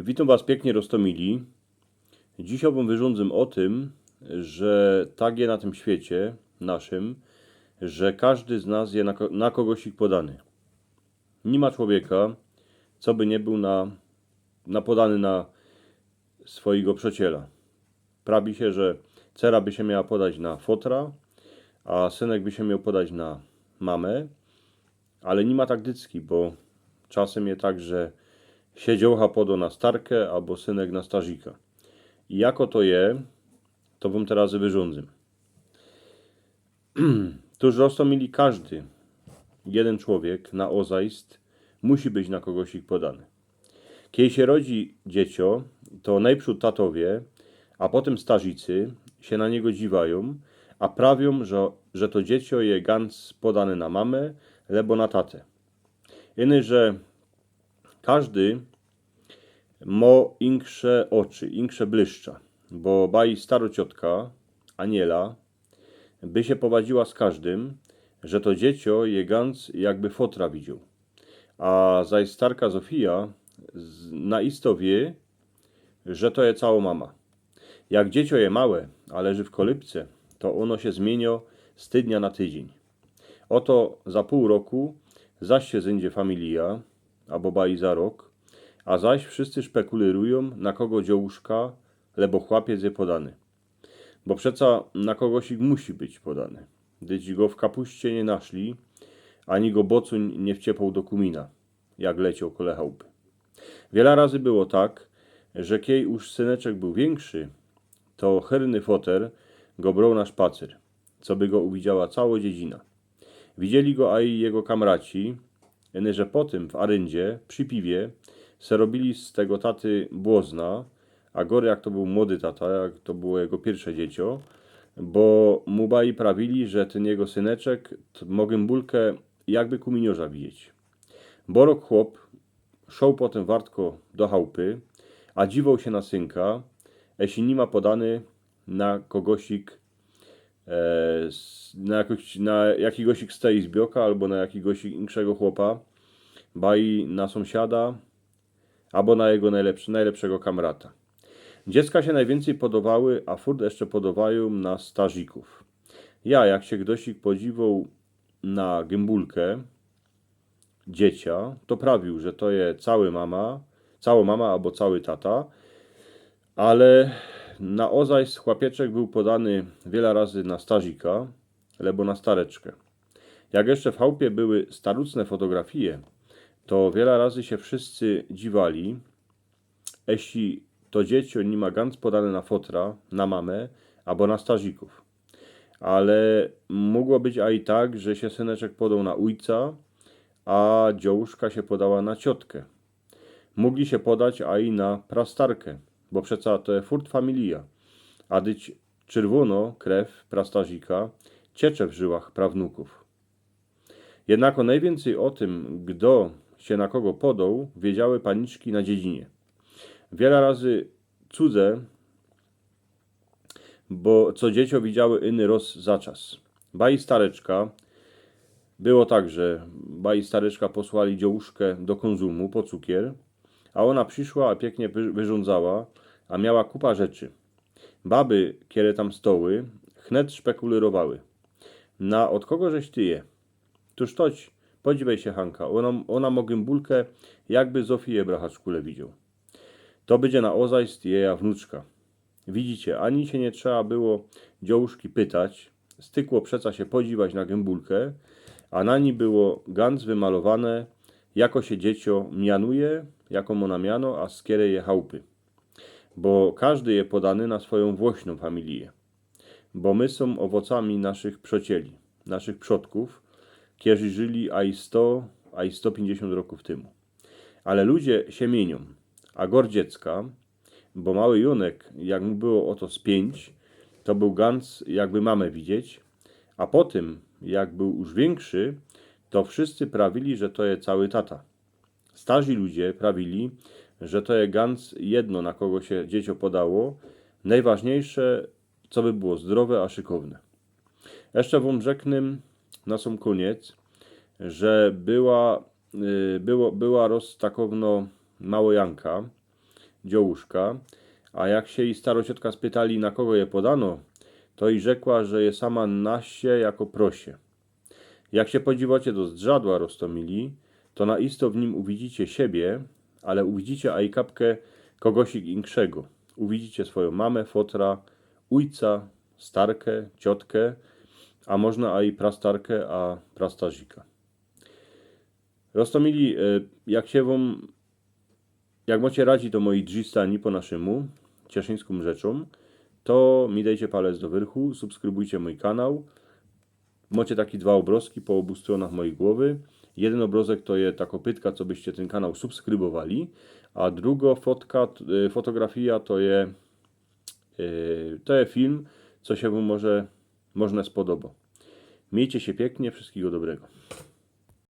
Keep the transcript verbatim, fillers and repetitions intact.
Witōm was piyknie, roztōmili. Dzisiej wōm wyrządzym ô tym, że tak je na tym świecie naszym, że kożdy z nas je na, ko- na kogosik podany. Niy ma człowieka, co by niy bōł na, na podany na swojigo przōnciela. Prawi sie, że cera by sie miała podać na fotra, a synek by sie mioł podać na mamã, ale niy ma tak dycki, bo czasym je tak, że sie dziołcha podo na starkã, abo synek na starzika. I jako to je, to wōm teroz wyrządzym. Tōż, roztōmili, kożdy jedyn człowiek na ôzajst musi być na kogosik podany. Kej sie rodzi dzieciã, to nojprzōd tatowie, a potym starzicy sie na niego dziwajōm, a prawiōm, że, że to dzieciã je gans podane na mamã, lebo na tatã. Iny, że kożdy mo inksze ôczy, inksze blyszcza, bo baj staro ciotka, Aniela, by sie powadziła z kożdym, że to dzieciã je gans jakby fotra widzioł. A zaś starka Zofija z- na isto wiy, że to je całŏ mama. Jak dzieciã je małe, a leży w kolybce, to ôno sie zmiynio z tydnia na tydziyń. Ôto za pōł roku zaś sie zejdzie familija, abo baj za rok, a zaś wszyscy szpekulyrujōm, na kogo dziołuszka, lebo chłopiec je podany. Bo przeca na kogosik musi być podany. Dyć go w kapuście niy naszli, ani go bocōń niy wciepoł do kōmina, jak lecioł kole chałpy. Wiela razy było tak, że kej już syneczek bōł wiynkszi, to chyrny foter go broł na szpacyr, co by go uwidziała całŏ dziedzina. Widzieli go aj jego kamraci, iny, że potym w aryndzie, przi piwie, se robiyli z tego taty błozna, a gorzej jak to bōł młody tata, jak to było jego piyrsze dzieciã, bo mu baj prawiyli, że tyn jego syneczek t- mo gymbułkã jakby kōminiŏrza widzieć. Borok chłop szoł potym wartko do chałpy, a dziwoł sie na synka, jeśli niy ma podany na kogosik, e, s- na, jakoś, na jakigosik z tej zbioka abo na jakigosik inkszego chłopa, baj na sōmsiada, abo na jego nojlepsze, nojlepszego kamrata. Dziecka sie nojwiyncyj podobały, a furt jeszcze podobajōm na starzikōw. Ja, jak sie gdosik podziwoł na gymbułkã dzieciã, to prawiōł, że to je cały mama, całŏ mama abo cały tata, ale na ôzajst chłopieczek bōł podany wiela razy na starzika, lebo na stareczkã. Jak jeszcze w chałpie były starucne fotografije, to wiela razy sie wszyscy dziwali, jeśli to dzieciã niy ma gans podane na fotra, na mamã, abo na starzikōw. Ale mogło być aj tak, że sie syneczek podoł na ôjca, a dziołuszka sie podała na ciotkã. Mogli sie podać aj na prastarkã, bo przeca to je furt familija, a dyć czerwōnŏ krew prastarzika ciecze w żyłach prawnukōw. Jednako nojwiyncyj ô tym, gdo sie na kogo podoł, wiedziały paniczki na dziedzinie. Wiela razy cudze, bo co dzieciã widziały iny roz za czas. Baj stareczka, było tak, że baj stareczka posłali dziołuszkã do Kōnzumu po cukier, a ôna prziszła, a piyknie wy- wyrządzała, a miała kupa rzeczy. Baby, kere tam stoły, chnet szpekulyrowały. Na ôd kogo żeś ty je? Tōż toć, podziwej sie, Hanka, ôna, ôna mo gymbułkã jakby Zofijã Brachaczkule widzioł. To bydzie na ôzajst jeja wnuczka. Widzicie, ani sie niy trzeba było dziołuszki pytać, stykło przeca sie podziwać na gymbułkã, a na nij było gans wymalowane, jako sie dzieciã mianuje, jako mo na miano, a z kerej je chałpy. Bo kożdy je podany na swojōm włosnōm familijã. Bo my sōm ôwocami naszych przocieli, naszych przodkōw, kerzi żyli aj sto, aj sto piyńćdziesiōnt rokōw tymu. Ale ludzie sie miyniōm, a gŏr dziecka, bo mały Jónek, jak mu było ôto z piyńć, to bōł gans, jakby mamã widzieć, a potym, jak bōł już wiynkszi, to wszyscy prawiyli, że to je cały tata. Starzi ludzie prawiyli, że to je gans jedno, na kogo sie dzieciã podało, nojważniyjsze, co by było zdrowe a szykowne. Jeszcze wōm rzeknã na sōm kōniec, że była, y, było, była roz takowno małojanka, dziołuszka, a jak sie ji staro ciotka spytali, na kogo je podano, to i rzekła, że je sama na sie jako prosie. Jak sie podziwocie do zdrzadła, roztomili, to na isto w nim uwidzicie siebie, ale uwidzicie aj kapkã kogosik inkszego. Uwidzicie swojõ mamã, fotra, ôjca, starkã, ciotkã, a można aj prastarkã, a prastarzika. Roztomili, e, jak sie wōm, jak mocie radzi do mojij drzistani po naszymu, cieszyńską rzeczą, to mi dejcie palec do wyrchu, subskrybujcie mōj kanał. Mocie taki dwa ôbrozki po ôbu strōnach mojij głowy. Jedyn ôbrozek to je ta kopytka, co byście tyn kanał subskrybowali, a drugo fotka, t- y, fotografija to je, y, to je film, co sie wōm może, możne spodobo. Miejcie sie piyknie, wszyjskigo dobrego.